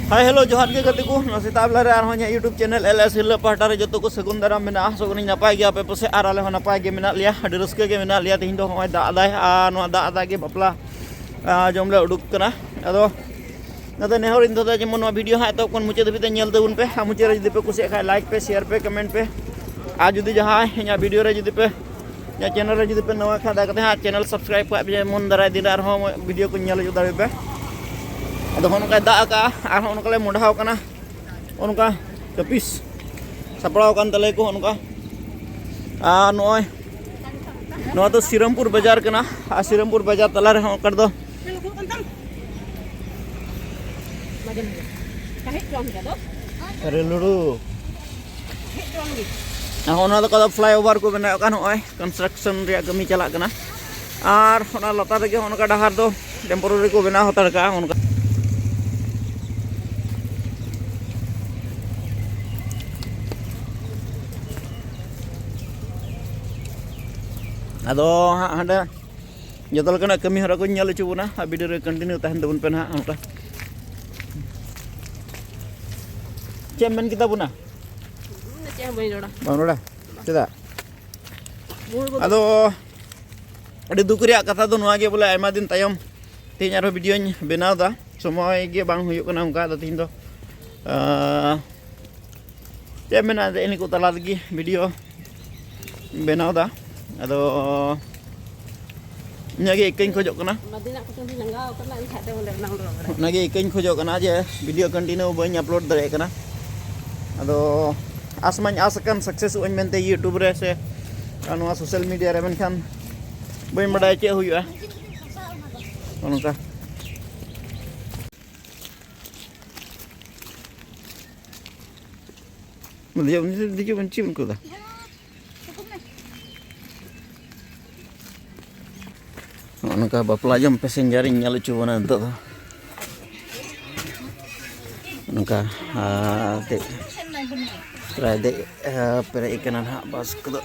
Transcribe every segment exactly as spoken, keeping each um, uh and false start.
Hi hello, ᱡᱚᱦᱟᱨ ᱜᱮ ᱜᱟᱛᱮ ᱠᱚ᱾ ᱱᱚᱣᱟ ᱥᱮᱛᱟᱜ ᱵᱮᱞᱟ ᱨᱮ ᱟᱨᱦᱚᱸ ᱤᱧᱟᱹᱜ YouTube channel LS ᱦᱤᱨᱞᱟᱹ ᱯᱟᱦᱴᱟ ᱨᱮ ᱡᱚᱛᱚ ᱠᱚ ᱥᱟᱹᱜᱩᱱ ᱫᱟᱨᱟᱢ ᱢᱮᱱᱟᱜᱼᱟ᱾ ᱟᱥᱚᱜ ᱠᱟᱹᱱᱟᱹᱧ ᱱᱟᱯᱟᱭ ᱜᱮᱭᱟ ᱯᱮ ᱯᱟᱥᱮᱡ, ᱟᱨ ᱟᱞᱮ ᱦᱚᱸ ᱱᱟᱯᱟᱭ ᱜᱮ ᱢᱮᱱᱟᱜ ᱞᱮᱭᱟ᱾ ᱟᱹᱰᱤ ᱨᱟᱹᱥᱠᱟᱹ ᱜᱮ ᱢᱮᱱᱟᱜ ᱞᱮᱭᱟ᱾ ᱛᱮᱦᱮᱧ ᱫᱚ ᱱᱚᱜᱼᱚᱭ ᱫᱟᱜ ᱮᱫᱟᱭ, ᱟᱨ ᱱᱚᱣᱟ ᱫᱟᱜ ᱫᱟᱜ ᱜᱮ ᱵᱟᱯᱞᱟ ᱟᱨ ᱡᱚᱢ ᱞᱮ ᱩᱰᱩᱠ ᱠᱟᱱᱟ᱾ ᱟᱫᱚ ᱚᱱᱟᱛᱮ ᱱᱮᱦᱚᱨ ᱤᱧ ᱫᱚ ᱡᱮᱢᱚᱱ ᱱᱚᱣᱟ video ᱦᱟᱸᱜ ᱮᱛᱚᱦᱚᱵ ᱠᱷᱚᱱ ᱢᱩᱪᱟᱹᱫ ᱫᱷᱟᱹᱵᱤᱡ ᱛᱮ ᱧᱮᱞ ᱛᱟᱵᱚᱱ ᱯᱮ᱾ ᱟᱨ ᱢᱩᱪᱟᱹᱫ ᱨᱮ ᱡᱩᱫᱤ ᱯᱮ ᱠᱩᱥᱤᱭᱟᱜ ᱠᱷᱟᱡ, like ᱯᱮ, share ᱯᱮ, comment ᱯᱮ᱾ ᱟᱨ ᱡᱩᱫᱤ ᱡᱟᱦᱟᱸᱭ ᱤᱧᱟᱹᱜ video ᱨᱮ ᱡᱩᱫᱤ ᱯᱮ, ᱤᱧᱟᱹᱜ channel ᱨᱮ ᱡᱩᱫᱤ ᱯᱮ ᱱᱟᱣᱟ ᱠᱷᱟᱱ, ᱫᱟᱭᱟ ᱠᱟᱛᱮ ᱦᱟᱸᱜ channel subscribe ᱠᱟᱜ ᱯᱮ, ᱡᱮᱢᱚᱱ ᱫᱟᱨᱟᱭ ᱫᱤᱱ ᱨᱮ ᱟᱨᱦᱚᱸ video ᱠᱚ ᱧᱮᱞ ᱦᱚᱪᱚ ᱫᱟᱲᱮᱭᱟᱜ ᱯᱮ᱾ ᱟᱫᱚ ᱦᱚᱸᱜᱼᱚ ᱱᱚᱝᱠᱟᱭ ᱫᱟᱜ ᱟᱠᱟᱜᱼᱟ, ᱟᱨᱦᱚᱸ ᱱᱚᱝᱠᱟ ᱞᱮ ᱢᱚᱰᱷᱟᱣ ᱠᱟᱱᱟ᱾ ᱱᱚᱜᱼᱚ ᱱᱚᱝᱠᱟ ᱪᱟᱹᱯᱤᱥ ᱥᱟᱯᱲᱟᱣ ᱟᱠᱟᱱ ᱛᱟᱞᱮᱭᱟᱠᱚ ᱱᱚᱜᱼᱚ ᱱᱚᱝᱠᱟ᱾ ᱟᱨ ᱱᱚᱜᱼᱚᱭ ᱱᱚᱣᱟ ᱫᱚ ᱥᱤᱨᱟᱢᱯᱩᱨ ᱵᱟᱡᱟᱨ ᱠᱟᱱᱟ, ᱟᱨ ᱥᱤᱨᱟᱢᱯᱩᱨ ᱵᱟᱡᱟᱨ ᱛᱟᱞᱟ ᱨᱮᱦᱚᱸ ᱚᱠᱟ ᱨᱮᱫᱚ ᱨᱮᱞᱩᱲᱩ᱾ ᱟᱨ ᱦᱚᱸᱜᱼᱚ ᱱᱚᱣᱟ ᱫᱚ ᱚᱠᱟ ᱫᱚ flyover ᱠᱚ ᱵᱮᱱᱟᱣᱮᱫ ᱠᱟᱱ, ᱱᱚᱜᱼᱚᱭ construction ᱨᱮᱭᱟᱜ ᱠᱟᱹᱢᱤ ᱪᱟᱞᱟᱜ ᱠᱟᱱᱟ᱾ ᱟᱨ ᱚᱱᱟ ᱞᱟᱛᱟᱨ ᱨᱮᱜᱮ ᱦᱚᱸᱜᱼᱚ ᱱᱚᱝᱠᱟ ᱰᱟᱦᱟᱨ ᱫᱚ temporary ᱠᱚ ᱵᱮᱱᱟᱣ ᱦᱟᱛᱟᱲ ᱠᱟᱜᱼᱟ ᱚᱱᱠᱟ᱾ ᱟᱫᱚ ᱦᱟᱸᱜ ᱦᱟᱸᱰᱮ ᱡᱚᱛᱚ ᱞᱮᱠᱟᱱᱟᱜ ᱠᱟᱹᱢᱤ ᱦᱚᱨᱟ ᱠᱚᱧ ᱧᱮᱞ ᱦᱚᱪᱚ ᱵᱚᱱᱟ, ᱟᱨ video ᱨᱮ continue ᱛᱟᱦᱮᱱ ᱛᱟᱵᱚᱱ ᱯᱮ ᱱᱟᱦᱟᱜ ᱚᱱᱠᱟ᱾ ᱪᱮᱫ ᱮᱢ ᱢᱮᱱ ᱠᱮᱫᱟ ᱵᱚᱱᱟ? ᱪᱮᱫ ᱦᱚᱸ ᱵᱟᱹᱧ ᱨᱚᱲᱟ᱾ ᱵᱟᱢ ᱨᱚᱲᱟ? ᱪᱮᱫᱟᱜ? ᱟᱫᱚ ᱟᱹᱰᱤ ᱫᱩᱠ ᱨᱮᱭᱟᱜ ᱠᱟᱛᱷᱟ ᱫᱚ ᱱᱚᱣᱟ ᱜᱮ ᱵᱚᱞᱮ, ᱟᱭᱢᱟ ᱫᱤᱱ ᱛᱟᱭᱚᱢ ᱛᱮᱦᱮᱧ ᱟᱨᱦᱚᱸ videoᱧ ᱵᱮᱱᱟᱣ ᱮᱫᱟ᱾ ᱥᱚᱢᱚᱭ ᱜᱮ ᱵᱟᱝ ᱦᱩᱭᱩᱜ ᱠᱟᱱᱟ ᱚᱱᱠᱟ᱾ ᱟᱫᱚ ᱛᱮᱦᱮᱧ ᱫᱚ, ᱟᱸ, ᱪᱮᱫ ᱮᱢ ᱢᱮᱱᱟ, ᱮᱱᱮ ᱠᱚ ᱛᱟᱞᱟ ᱨᱮᱜᱮ video ᱵᱮᱱᱟᱣ ᱮᱫᱟ᱾ ᱟᱫᱚ ᱤᱱᱟᱹᱜᱮ ᱤᱠᱟᱹᱧ ᱠᱷᱚᱡᱚᱜ ᱠᱟᱱᱟ᱾ ᱢᱟᱫᱤᱱᱟᱜ ᱠᱩᱴᱩᱢ ᱞᱟᱸᱜᱟᱣ ᱠᱟᱱᱟ, ᱮᱱᱠᱷᱟᱡ ᱫᱚ ᱵᱚᱞᱮ ᱵᱟᱝ ᱨᱚᱲ ᱵᱟᱲᱟᱭᱟ᱾ ᱚᱱᱟᱜᱮ ᱤᱠᱟᱹᱧ ᱠᱷᱚᱡᱚᱜ ᱠᱟᱱᱟ ᱡᱮ video continue ᱵᱟᱹᱧ upload ᱫᱟᱲᱮᱭᱟᱜ ᱠᱟᱱᱟ᱾ ᱟᱫᱚ ᱟᱥ ᱢᱟᱧ ᱟᱥ ᱟᱠᱟᱱ, successᱚᱜ ᱟᱹᱧ ᱢᱮᱱᱛᱮ YouTube ᱨᱮ ᱥᱮ ᱱᱚᱣᱟ social media ᱨᱮ, ᱢᱮᱱᱠᱷᱟᱱ ᱵᱟᱹᱧ ᱵᱟᱰᱟᱭᱟ ᱪᱮᱫ ᱦᱩᱭᱩᱜᱼᱟ᱾ ᱱᱚᱜᱼᱚ ᱱᱚᱝᱠᱟ᱾ ᱫᱮᱡᱚᱜ, ᱫᱮᱡᱚᱜ ᱵᱚᱱ ᱪᱮᱫ ᱵᱚᱱ ᱠᱚᱫᱟ? ᱱᱚᱜᱼᱚ ᱱᱚᱝᱠᱟ ᱵᱟᱯᱞᱟ ᱡᱚᱢ passenger ᱤᱧ ᱧᱮᱞ ᱦᱚᱪᱚ ᱵᱚᱱᱟ ᱱᱤᱛᱚᱜ ᱫᱚ᱾ ᱱᱚᱝᱠᱟ, ᱟᱨ ᱫᱮᱡ, ᱯᱨᱟᱭ ᱫᱮᱡ, ᱟᱨ ᱯᱮᱨᱮᱡ ᱟᱠᱟᱱᱟ ᱱᱟᱦᱟᱜ ᱵᱟᱥ ᱠᱚᱫᱚ᱾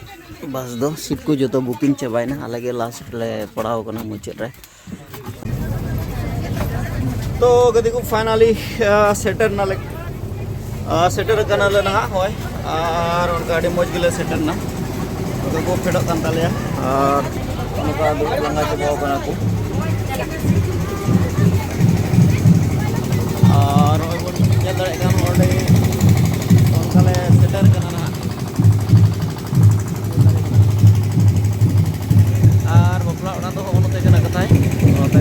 ᱵᱟᱥ ᱫᱚ seat ᱠᱚ ᱡᱚᱛᱚ booking ᱪᱟᱵᱟᱭᱮᱱᱟ᱾ ᱟᱞᱮ ᱜᱮ last ᱞᱮ ᱯᱟᱲᱟᱣ ᱟᱠᱟᱱᱟ ᱢᱩᱪᱟᱹᱫ ᱨᱮ᱾ ᱛᱚ ᱜᱟᱛᱮ ᱠᱚ, finally ᱥᱮᱴᱮᱨ ᱱᱟᱞᱮ, ᱥᱮᱴᱮᱨ ᱠᱟᱱᱟᱞᱮ ᱱᱟᱦᱟᱜ᱾ ᱦᱳᱭ, ᱟᱨ ᱚᱱᱠᱟ ᱟᱹᱰᱤ ᱢᱚᱡᱽ ᱜᱮᱞᱮ ᱥᱮᱴᱮᱨ ᱱᱟ᱾ ᱜᱟᱛᱮ ᱠᱚ ᱯᱷᱮᱰᱚᱜ ᱠᱟᱱ ᱛᱟᱞᱮᱭᱟ᱾ ᱟᱨ ᱚᱱᱠᱟ ᱫᱩᱲᱩᱵ ᱞᱟᱸᱜᱟ ᱪᱟᱵᱟᱣ ᱠᱟᱱᱟ ᱠᱚ᱾ ᱟᱨ ᱱᱚᱜᱼᱚᱭ ᱵᱚᱱ ᱧᱮᱞ ᱫᱟᱲᱮᱭᱟᱜ ᱠᱟᱱ, ᱚᱸᱰᱮ ᱚᱱᱠᱟ ᱞᱮ ᱥᱮᱴᱮᱨ ᱠᱟᱱᱟ ᱱᱟᱦᱟᱜ᱾ ᱟᱨ ᱵᱟᱯᱞᱟ ᱚᱲᱟᱜ ᱫᱚ ᱦᱚᱸᱜᱼᱚ ᱱᱚᱛᱮ ᱠᱟᱱᱟ ᱠᱟᱛᱷᱟᱭ, ᱱᱚᱛᱮ᱾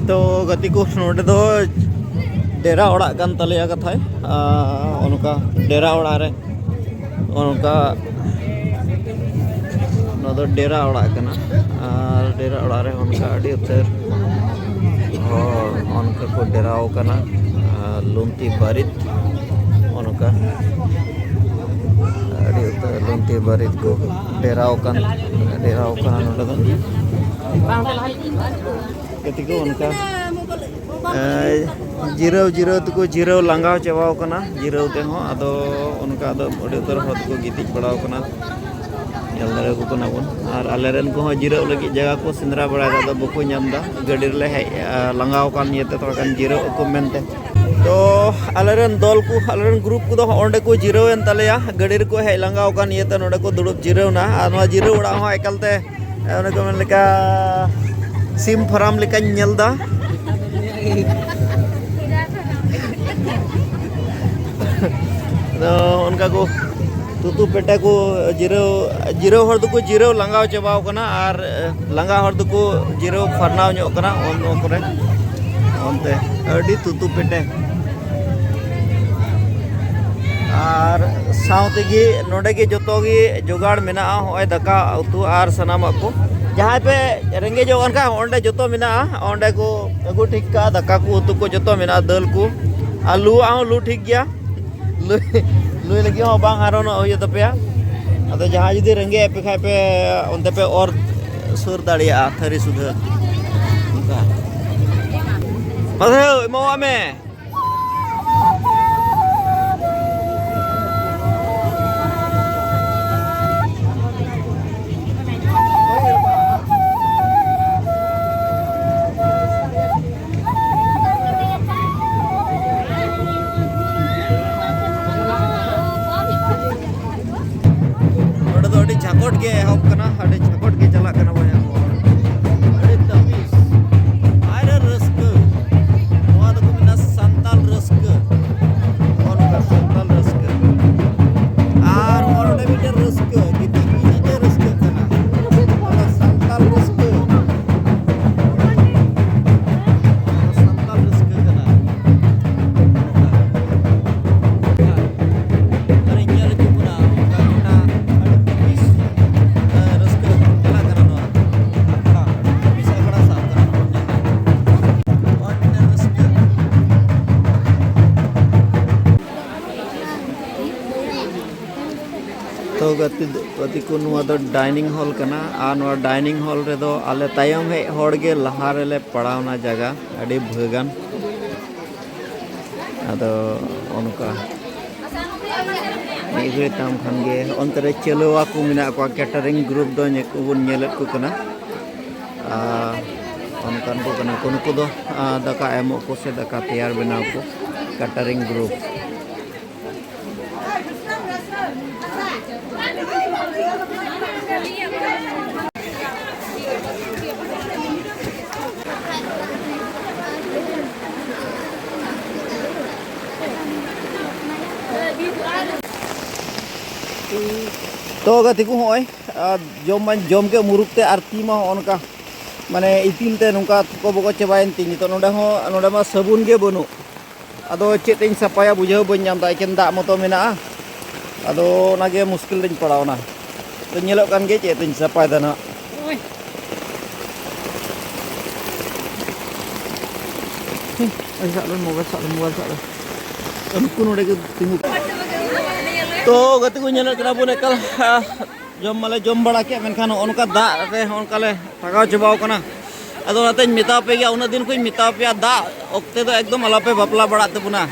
ᱛᱚ ᱜᱟᱛᱮ ᱠᱚ, ᱱᱚᱰᱮ ᱫᱚ ᱰᱮᱨᱟ ᱚᱲᱟᱜ ᱠᱟᱱ ᱛᱟᱞᱮᱭᱟ ᱠᱟᱛᱷᱟᱭ᱾ ᱟᱨ ᱚᱱᱠᱟ ᱰᱮᱨᱟ ᱚᱲᱟᱜ ᱨᱮ ᱚᱱᱠᱟ, ᱱᱚᱣᱟ ᱫᱚ ᱰᱮᱨᱟ ᱚᱲᱟᱜ ᱠᱟᱱᱟ᱾ ᱟᱨ ᱰᱮᱨᱟ ᱚᱲᱟᱜ ᱨᱮ ᱚᱱᱠᱟ ᱟᱹᱰᱤ ᱩᱛᱟᱹᱨ ᱦᱚᱲ ᱚᱱᱠᱟ ᱠᱚ ᱰᱮᱨᱟᱣ ᱠᱟᱱᱟ᱾ ᱟᱨ ᱞᱩᱝᱛᱤ ᱵᱟᱨᱮᱛ ᱚᱱᱠᱟ ᱟᱹᱰᱤ ᱩᱛᱟᱹᱨ ᱞᱩᱝᱛᱤ ᱵᱟᱨᱮᱛ ᱠᱚ ᱰᱮᱨᱟᱣ ᱠᱟᱱ, ᱰᱮᱨᱟᱣ ᱠᱟᱱᱟ ᱱᱚᱰᱮ ᱫᱚ᱾ ᱜᱟᱛᱮ ᱠᱚ ᱚᱱᱠᱟ ᱮᱸ, ᱡᱤᱨᱟᱹᱣ ᱡᱤᱨᱟᱹᱣ ᱛᱮᱠᱚ ᱡᱤᱨᱟᱹᱣ ᱞᱟᱸᱜᱟᱣ ᱪᱟᱵᱟᱣ ᱠᱟᱱᱟ, ᱡᱤᱨᱟᱹᱣ ᱛᱮᱦᱚᱸ᱾ ᱟᱫᱚ ᱚᱱᱠᱟ ᱟᱫᱚ ᱟᱹᱰᱤ ᱩᱛᱟᱹᱨ ᱦᱚᱲ ᱫᱚᱠᱚ ᱜᱤᱛᱤᱡ ᱵᱟᱲᱟᱣ ᱠᱟᱱᱟ, ᱧᱮᱞ ᱫᱟᱲᱮᱭᱟᱠᱚ ᱠᱟᱱᱟ ᱵᱚᱱ᱾ ᱟᱨ ᱟᱞᱮ ᱨᱮᱱ ᱠᱚᱦᱚᱸ ᱡᱤᱨᱟᱹᱜ ᱞᱟᱹᱜᱤᱫ ᱡᱟᱭᱜᱟ ᱠᱚ ᱥᱮᱸᱫᱽᱨᱟ ᱵᱟᱲᱟᱭᱮᱫᱟ, ᱟᱫᱚ ᱵᱟᱠᱚ ᱧᱟᱢ ᱮᱫᱟ᱾ ᱜᱟᱹᱰᱤ ᱨᱮᱞᱮ ᱦᱮᱡ, ᱟ, ᱞᱟᱸᱜᱟᱣ ᱟᱠᱟᱱ ᱤᱭᱟᱹᱛᱮ ᱛᱷᱚᱲᱟ ᱜᱟᱱ ᱡᱤᱨᱟᱹᱜ ᱟᱠᱚ ᱢᱮᱱᱛᱮ᱾ ᱛᱚ ᱟᱞᱮᱨᱮᱱ ᱫᱚᱞ ᱠᱚ, ᱟᱞᱮᱨᱮᱱ ᱜᱨᱩᱯ ᱠᱚᱫᱚ ᱚᱸᱰᱮ ᱠᱚ ᱡᱤᱨᱟᱹᱣ ᱮᱱ ᱛᱟᱞᱮᱭᱟ᱾ ᱜᱟᱹᱰᱤ ᱨᱮᱠᱚ ᱦᱮᱡ ᱞᱟᱸᱜᱟᱣ ᱟᱠᱟᱱ ᱤᱭᱟᱹᱛᱮ ᱱᱚᱸᱰᱮ ᱠᱚ ᱫᱩᱲᱩᱵ ᱡᱤᱨᱟᱹᱣ ᱮᱱᱟ᱾ ᱟᱨ ᱱᱚᱣᱟ ᱡᱤᱨᱟᱹᱣ ᱚᱲᱟᱜ ᱦᱚᱸ ᱮᱠᱟᱞᱛᱮ, ᱮ, ᱚᱱᱮ ᱠᱚ ᱢᱮᱱ ᱞᱮᱠᱟ, ᱥᱤᱢ ᱯᱷᱟᱨᱟᱢ ᱞᱮᱠᱟᱧ ᱧᱮᱞ ᱮᱫᱟ᱾ ᱟᱫᱚ ᱚᱱᱠᱟ ᱠᱚ ᱛᱩᱛᱩ ᱯᱮᱴᱮ ᱠᱚ ᱡᱤᱨᱟᱹᱣ, ᱡᱤᱨᱟᱹᱣ ᱦᱚᱲ ᱫᱚᱠᱚ ᱡᱤᱨᱟᱹᱣ ᱞᱟᱸᱜᱟᱣ ᱪᱟᱵᱟᱣ ᱠᱟᱱᱟ, ᱟᱨ ᱞᱟᱸᱜᱟ ᱦᱚᱲ ᱫᱚᱠᱚ ᱡᱤᱨᱟᱹᱣ ᱯᱷᱟᱨᱱᱟᱣ ᱧᱚᱜ ᱠᱟᱱᱟ᱾ ᱚᱱ-, ᱱᱚᱣᱟ ᱠᱚᱨᱮ ᱚᱱᱛᱮ ᱟᱹᱰᱤ ᱛᱩᱛᱩ ᱯᱮᱴᱮ᱾ ᱟᱨ ᱥᱟᱶ ᱛᱮᱜᱮ ᱱᱚᱰᱮ ᱜᱮ ᱡᱚᱛᱚ ᱜᱮ ᱡᱚᱜᱟᱲ ᱢᱮᱱᱟᱜᱼᱟ, ᱦᱚᱸᱜᱼᱚᱭ ᱫᱟᱠᱟ ᱩᱛᱩ ᱟᱨ ᱥᱟᱱᱟᱢᱟᱜ ᱠᱚ᱾ ᱡᱟᱦᱟᱸᱭ ᱯᱮ ᱨᱮᱸᱜᱮᱡᱚᱜ ᱠᱟᱱ ᱠᱷᱟᱱ, ᱚᱸᱰᱮ ᱡᱚᱛᱚ ᱢᱮᱱᱟᱜᱼᱟ, ᱚᱸᱰᱮ ᱠᱚ ᱟᱹᱜᱩ ᱴᱷᱤᱠ ᱠᱟᱜᱼᱟ, ᱫᱟᱠᱟ ᱠᱚ ᱩᱛᱩ ᱠᱚ ᱡᱚᱛᱚ ᱢᱮᱱᱟᱜᱼᱟ, ᱫᱟᱹᱞ ᱠᱚ᱾ ᱟᱨ ᱞᱩᱣᱟᱜ ᱦᱚᱸ ᱞᱩ ᱴᱷᱤᱠ ᱜᱮᱭᱟ, ᱞᱩ, ᱞᱩᱭ ᱞᱟᱹᱜᱤᱫ ᱦᱚᱸ ᱵᱟᱝ ᱦᱟᱨᱚᱱᱚᱜ ᱦᱩᱭᱩᱜ ᱛᱟᱯᱮᱭᱟ᱾ ᱟᱫᱚ ᱡᱟᱦᱟᱸᱭ ᱡᱩᱫᱤ ᱨᱮᱸᱜᱮᱡ ᱯᱮ ᱠᱷᱟᱡ ᱯᱮ, ᱚᱱᱛᱮ ᱯᱮ ᱚᱨ ᱥᱩᱨ ᱫᱟᱲᱮᱭᱟᱜᱼᱟ ᱛᱷᱟᱹᱨᱤ ᱥᱩᱫᱷᱟᱹ᱾ ᱚᱱᱠᱟ᱾ ᱢᱟᱥᱮ ᱮᱢᱟᱣᱟᱜ ᱢᱮ᱾ ᱱᱚᱰᱮ ᱫᱚ ᱟᱹᱰᱤ ᱡᱷᱟᱠᱚᱴ ᱜᱮ ᱮᱦᱚᱵ ᱠᱟᱱᱟ, ᱟᱹᱰᱤ ᱡᱷᱟᱠᱚᱴ ᱜᱮ ᱪᱟᱞᱟᱜ ᱠᱟᱱᱟ ᱵᱚᱭᱦᱟ ᱠᱚ᱾ ᱟᱹᱰᱤ ᱛᱟᱹᱯᱤᱥ᱾ ᱟᱨ ᱨᱟᱹᱥᱠᱟᱹ᱾ ᱱᱚᱣᱟ ᱫᱚᱠᱚ ᱢᱮᱱᱟ ᱥᱟᱱᱛᱟᱞ ᱨᱟᱹᱥᱠᱟᱹ᱾ ᱱᱚᱜᱼᱚ ᱱᱚᱝᱠᱟ ᱥᱟᱱᱛᱟᱞ ᱨᱟᱹᱥᱠᱟᱹ᱾ ᱟᱨ ᱱᱚᱜᱼᱚ ᱱᱚᱰᱮ ᱢᱤᱫᱴᱮᱱ ᱨᱟᱹᱥᱠᱟᱹ, ᱜᱤᱛᱤᱡ ᱜᱤᱛᱤᱡ ᱛᱮ ᱨᱟᱹᱥᱠᱟᱹᱜ ᱠᱟᱱᱟ᱾ ᱱᱚᱣᱟ ᱥᱟᱱᱛᱟᱞ ᱨᱟᱹᱥᱠᱟᱹ᱾ ᱱᱚᱣᱟ ᱥᱟᱱᱛᱟᱞ ᱨᱟᱹᱥᱠᱟᱹ ᱠᱟᱱᱟ᱾ ᱟᱨᱤᱧ ᱧᱮᱞ ᱦᱚᱪᱚ ᱵᱚᱱᱟ, ᱚᱱᱠᱟ ᱜᱚᱴᱟ ᱟᱹᱰᱤ ᱛᱟᱹᱯᱤᱥ, ᱮ, ᱨᱟᱹᱥᱠᱟᱹ ᱪᱟᱞᱟᱜ ᱠᱟᱱᱟ ᱱᱚᱣᱟ ᱟᱠᱷᱲᱟ, ᱛᱟᱹᱯᱤᱥ ᱟᱠᱷᱲᱟ ᱥᱟᱵ ᱠᱟᱱᱟ ᱱᱚᱣᱟ ᱧᱮᱞ ᱫᱚ᱾ ᱟᱹᱰᱤ ᱨᱟᱹᱥᱠᱟᱹ᱾ ᱛᱚ ᱜᱟᱛᱮ, ᱜᱟᱛᱮ ᱠᱚ, ᱱᱚᱣᱟ ᱫᱚ ᱰᱟᱭᱱᱤᱝ ᱦᱚᱞ ᱠᱟᱱᱟ, ᱟᱨ ᱱᱚᱣᱟ ᱰᱟᱭᱱᱤᱝ ᱦᱚᱞ ᱨᱮᱫᱚ ᱟᱞᱮ ᱛᱟᱭᱚᱢ ᱦᱮᱡ ᱦᱚᱲ ᱜᱮ ᱞᱟᱦᱟ ᱨᱮᱞᱮ ᱯᱟᱲᱟᱣᱱᱟ ᱡᱟᱭᱜᱟ, ᱟᱹᱰᱤ ᱵᱷᱟᱹᱜᱟᱱ᱾ ᱟᱫᱚ ᱚᱱᱠᱟ ᱢᱤᱫ ᱜᱷᱟᱹᱲᱤᱡ ᱛᱟᱭᱚᱢ ᱠᱷᱟᱱ ᱜᱮ ᱚᱱᱛᱮ ᱨᱮ ᱪᱟᱹᱞᱣᱟ ᱠᱚ ᱢᱮᱱᱟᱜ ᱠᱚᱣᱟ, ᱠᱮᱴᱟᱨᱤᱝ ᱜᱨᱩᱯ ᱫᱚ ᱧᱮ-, ᱵᱚᱱ ᱧᱮᱞᱮᱫ ᱠᱚ ᱠᱟᱱᱟ᱾ ᱟᱨ ᱚᱱᱠᱟᱱ ᱠᱚ ᱠᱟᱱᱟ ᱠᱚ ᱱᱩᱠᱩ ᱫᱚ, ᱟᱨ ᱫᱟᱠᱟ ᱮᱢᱚᱜ ᱠᱚ ᱥᱮ ᱫᱟᱠᱟ ᱛᱮᱭᱟᱨ ᱵᱮᱱᱟᱣ ᱠᱚ᱾ Catering group. ᱛᱚ ᱜᱟᱛᱮ ᱠᱚ, ᱦᱚᱸᱜᱼᱚᱭ, ᱟᱨ ᱡᱚᱢ ᱢᱟᱧ ᱡᱚᱢ ᱠᱮᱫ ᱢᱩᱨᱩᱠ ᱛᱮ, ᱟᱨ ᱛᱤ ᱢᱟ ᱦᱚᱸᱜᱼᱚ ᱱᱚᱝᱠᱟ, ᱢᱟᱱᱮ, ᱤᱛᱤᱞ ᱛᱮ ᱱᱚᱝᱠᱟ ᱛᱷᱚᱠᱚ ᱵᱚᱠᱚ ᱪᱟᱵᱟᱭᱮᱱ ᱛᱤᱧ᱾ ᱱᱤᱛᱚᱜ ᱱᱚᱸᱰᱮ ᱦᱚᱸ, ᱱᱚᱸᱰᱮ ᱢᱟ ᱥᱟᱵᱚᱱ ᱜᱮ ᱵᱟᱹᱱᱩᱜ᱾ ᱟᱫᱚ ᱪᱮᱫ ᱛᱤᱧ ᱥᱟᱯᱷᱟᱭᱟ, ᱵᱩᱡᱷᱟᱹᱣ ᱵᱟᱹᱧ ᱧᱟᱢ ᱮᱫᱟ, ᱮᱠᱮᱱ ᱫᱟᱜ ᱢᱚᱛᱚ ᱢᱮᱱᱟᱜᱼᱟ᱾ ᱟᱫᱚ ᱚᱱᱟᱜᱮ ᱢᱩᱥᱠᱤᱞ ᱨᱤᱧ ᱯᱟᱲᱟᱣᱱᱟ᱾ ᱛᱚ, ᱧᱮᱞᱚᱜ ᱠᱟᱱ ᱜᱮ ᱪᱮᱫ ᱛᱤᱧ ᱥᱟᱯᱷᱟᱭᱮᱫᱟ ᱱᱟᱦᱟᱜ᱾ ᱦᱮᱸ, ᱥᱟᱵ ᱞᱮ, ᱢᱳᱵᱟᱭᱤᱞ ᱥᱟᱵ ᱞᱮ, ᱢᱳᱵᱟᱭᱤᱞ ᱥᱟᱵ ᱞᱮ᱾ ᱱᱩᱠᱩ ᱱᱚᱰᱮ ᱠᱚ ᱛᱤᱸᱜᱩ᱾ ᱛᱚ, ᱜᱟᱛᱮ ᱠᱚ, ᱧᱮᱞᱮᱫ ᱠᱟᱱᱟ ᱵᱚᱱ ᱮᱠᱟᱞ, ᱟ, ᱡᱚᱢ ᱢᱟᱞᱮ ᱡᱚᱢ ᱵᱟᱲᱟ ᱠᱮᱫ, ᱢᱮᱱᱠᱷᱟᱱ ᱱᱚᱜᱼᱚ ᱱᱚᱝᱠᱟ ᱫᱟᱜ ᱨᱮ ᱦᱚᱸ ᱚᱱᱠᱟ ᱞᱮ ᱨᱟᱜᱟᱣ ᱪᱟᱵᱟᱣ ᱠᱟᱱᱟ᱾ ᱟᱫᱚ ᱚᱱᱟᱛᱮᱧ ᱢᱮᱛᱟ ᱯᱮ ᱜᱮᱭᱟ, ᱩᱱᱟᱹᱜ ᱫᱤᱱ ᱠᱷᱚᱱ ᱤᱧ ᱢᱮᱛᱟ ᱯᱮᱭᱟ, ᱫᱟᱜ ᱚᱠᱛᱮ ᱫᱚ ᱮᱠᱫᱚᱢ ᱟᱞᱚᱯᱮ ᱵᱟᱯᱞᱟ ᱵᱟᱲᱟᱜ ᱛᱟᱵᱚᱱᱟ᱾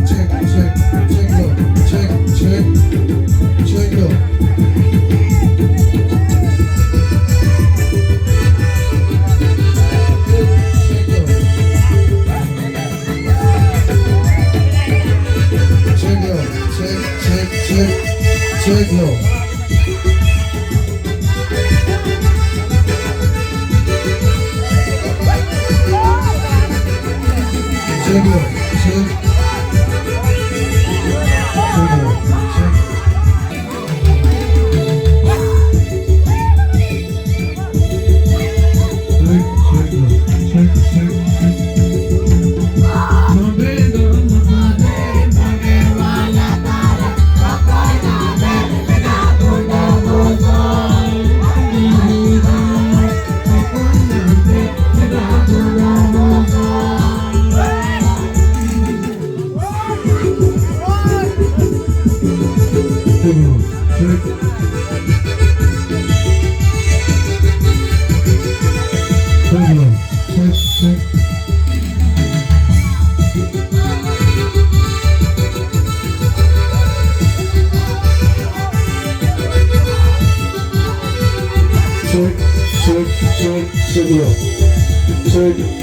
Check, check, check, yo. Check, check, check, yo. Check, yo. Check, yo. Check, check, check, check, yo. Check, yo. Check. Check, yo. Check. Check, check, check, check, yo. Check.